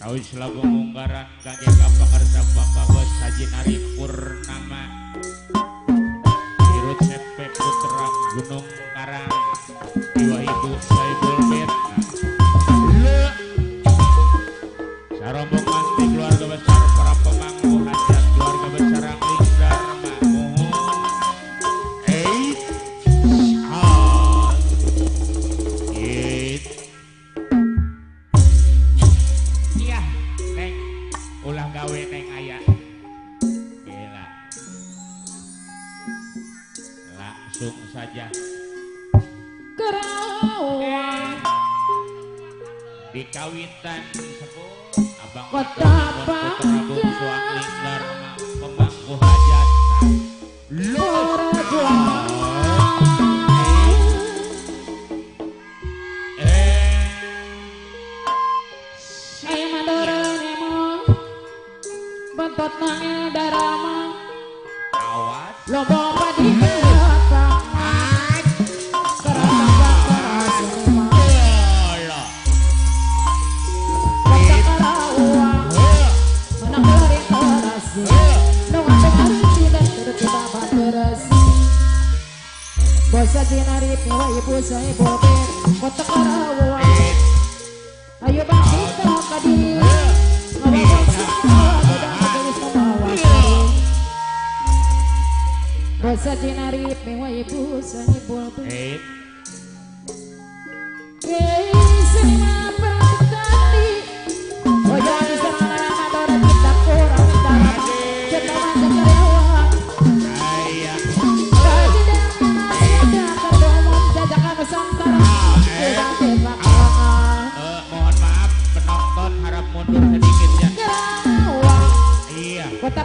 Rawis lagu munggaran kangge kapangarsa Bapak Bos Haji Nari Purnama Dirut CP Putra Gunung Karang Iwa Ibu Saibul Mirna sarombongan di keluarga besar para pemangku hajat keluarga besar Angling Dharma Muhun Iya neng ulah gawe neng aya gila langsung saja Kerawang dikawitan sepuh abang Kota Putra Bungsu Angling Dharma pemangku hajat Bentot nangil darama awas lobo padi kata kerasa kerasa kota Karawang menang lari terasi nungan dengar tidak tertiba terasi bosa jinari pewa ibu saya bobet kota Karawang ayo bang kita kadiri Bosa jinari pewa ibu saya bobet senima pertani ojo di sana mandora kita kurang darah cetaman karyawan mohon maaf penonton harap mundur sedikit ya. Iya. Kota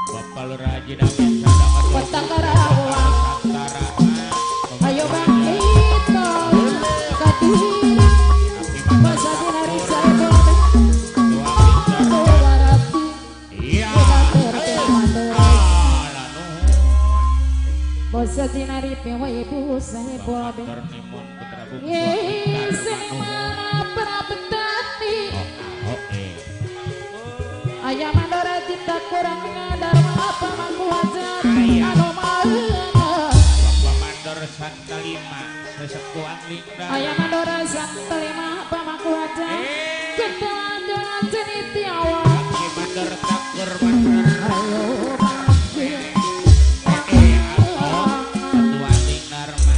Bapak Lurah Haji Damin Sadaka Kota Karawang ayo bangkit kadiri basa dinari saya iya basa dinari pewa ibu saya bobe senimana prabetani ayam mandora cipta kurang dharma apa mangku hajat anu maena Bapak Mandor Santa Lima sesepuh Angling Dharma ayam mandora Santa Lima apa mangku hajat ketua cenitiawa Aki Mandor Takur Mandor ayo bangkit Ketua Angling Dharma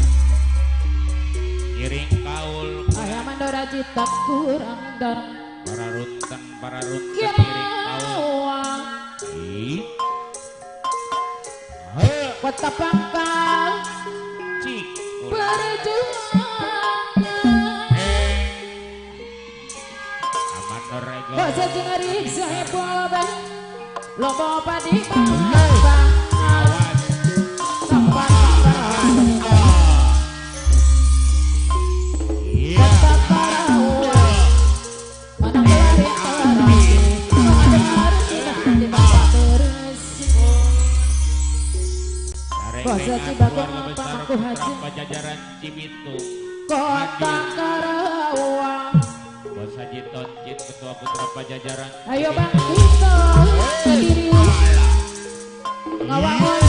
ngiring kaul ayam mandora cipta kurang dharma para runten ngiring kaul Kota Pangkal cik perjuangan Amandor Rego Basa jenari saya boleh lobo padi bang awas tempat iya Kota Karawang mana lari terasi Basa Cibagon Pamangku Haji Pajajaran Cibitung Kota Karawang Bos Haji Tonjit Ketua Putra Pajajaran ayo bang kita kediri ngawangun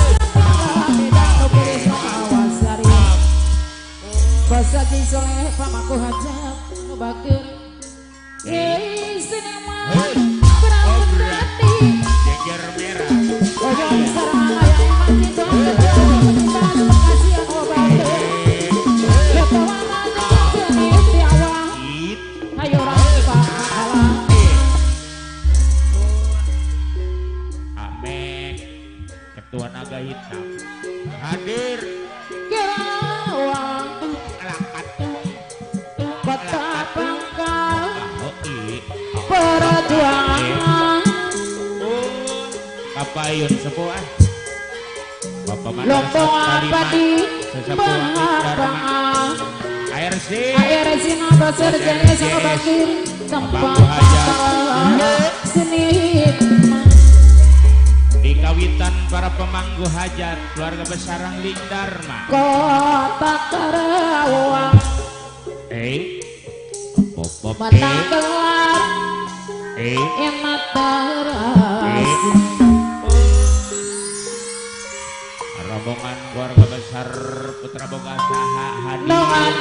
medan nukulis awasari Bos Haji Soleh Pamangku Hajat nu bager sinema berarti jeger merah ojo sarana yang mati Amin Ketua Naga Hitam hadir Kerawang Kota Pangkal perjuangan Kapayun sepuh ah Bapak Lombok Padi Sesepuh Dharma ARC ARC Basar Jaya sama Bakir tempat seni. Di kawitan para pemangku hajat keluarga besar Angling Dharma Kota Karawang menang gelar emat terasi. Rombongan keluarga besar Putra Boga Saha hadir. Awas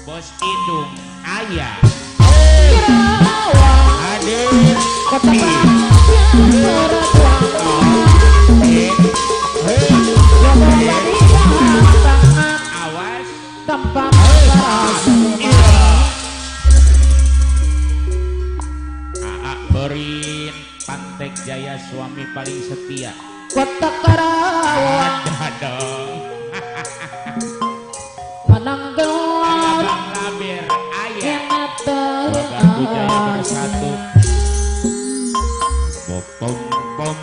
Bos Idung ayah hadir. Awas tempat Aa Berin Pantek Jaya suami paling setia Kota Karawang ada dong. Menang gelar Bang Laber ayah Keluarga Jaya bersatu. Pom pom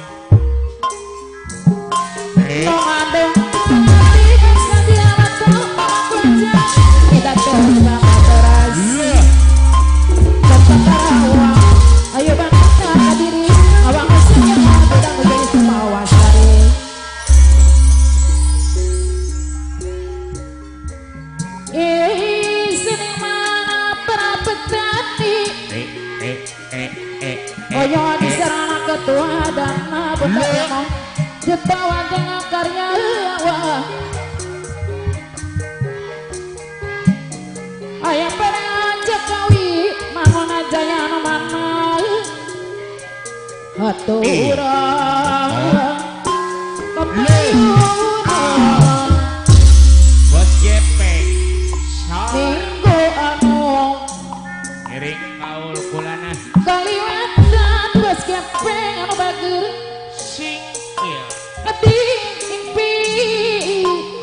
Ketua dan putra jutawan dengan karya ayah perangan Jokowi mangun jaya mana aturan kepayunan Bos Gepeng minggu anu ngiring kaul kulana kaliwatan bos Gepeng anu bager singkil impi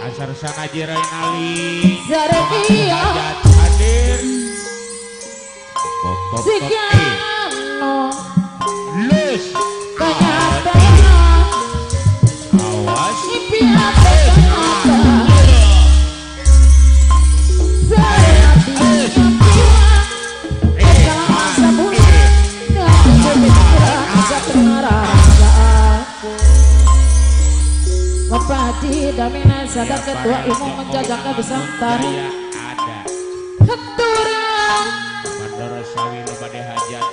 asar sangaji Rainali Zarepia hadir Sigano lus kenyataan awas impi apa Bapak Damina sadar ketua umum menjajakan besantan ada keturang Bandara Sawi lo pada hajat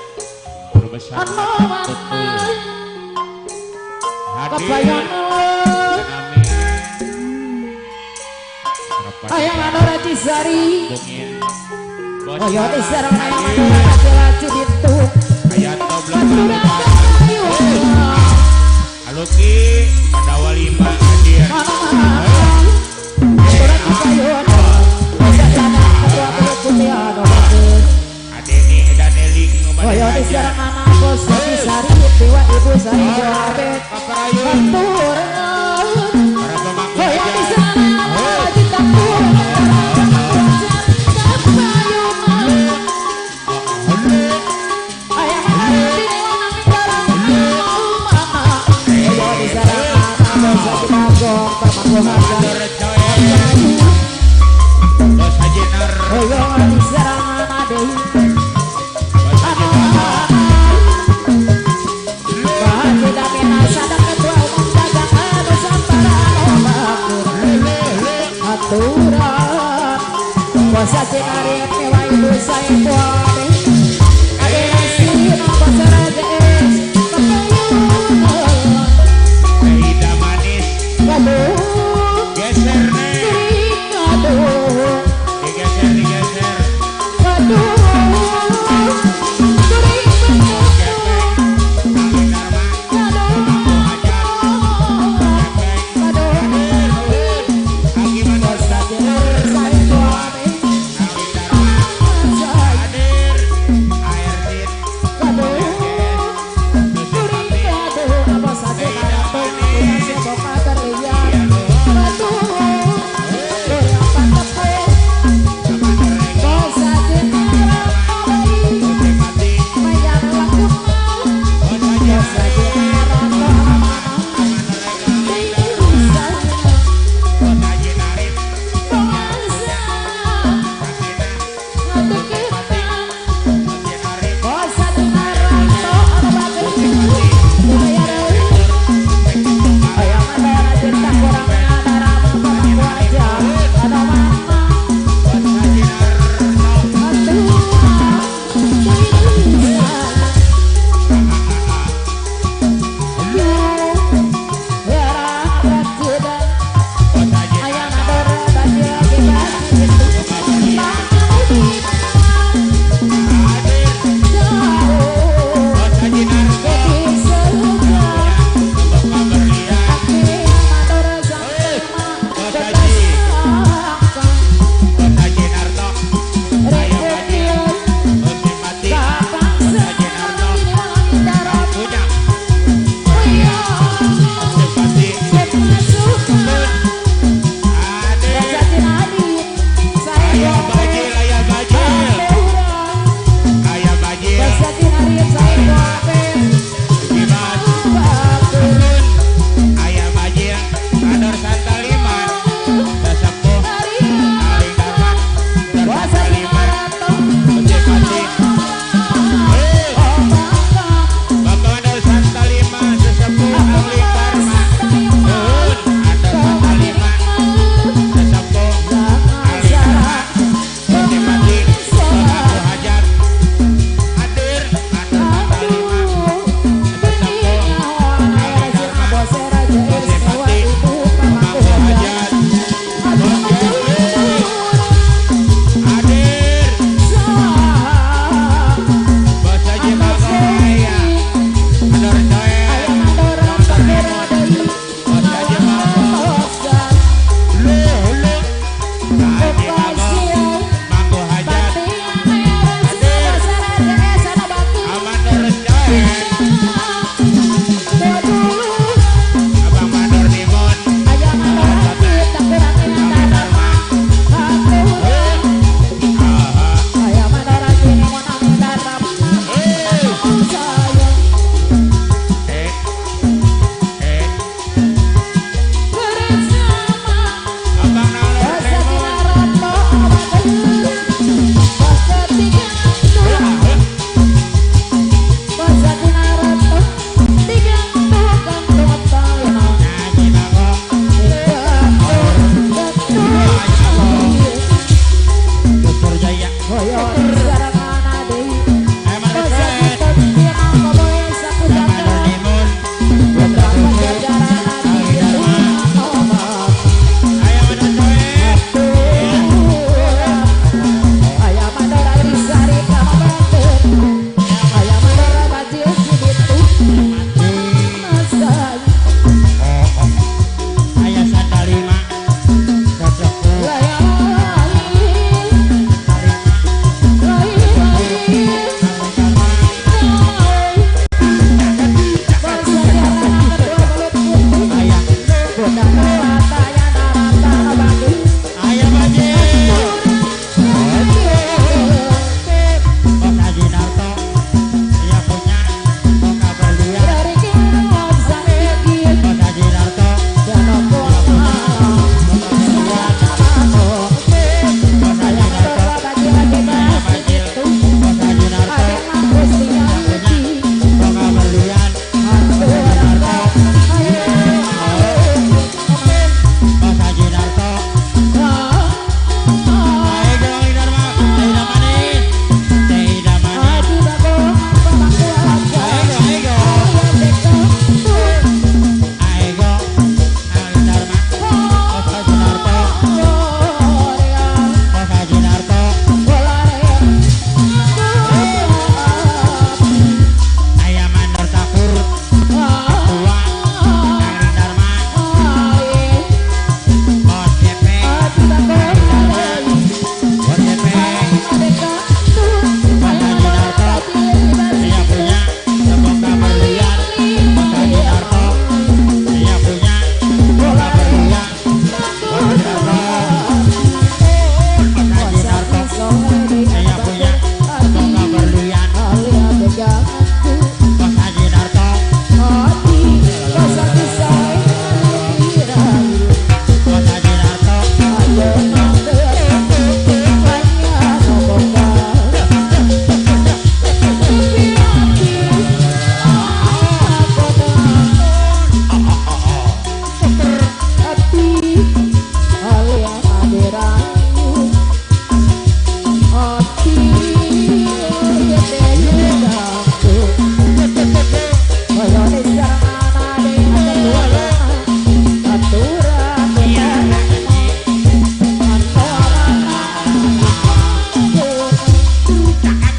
berbesar betul hadir ayang Anora Cisari oyo diserang ayang Anora laki-laki itu ayat Aluki pada walima hadir Adeni Daneling oyo diserang anak bos Cisari dewa ibu sari Joabet keturang oyo diserang anak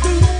Aduh.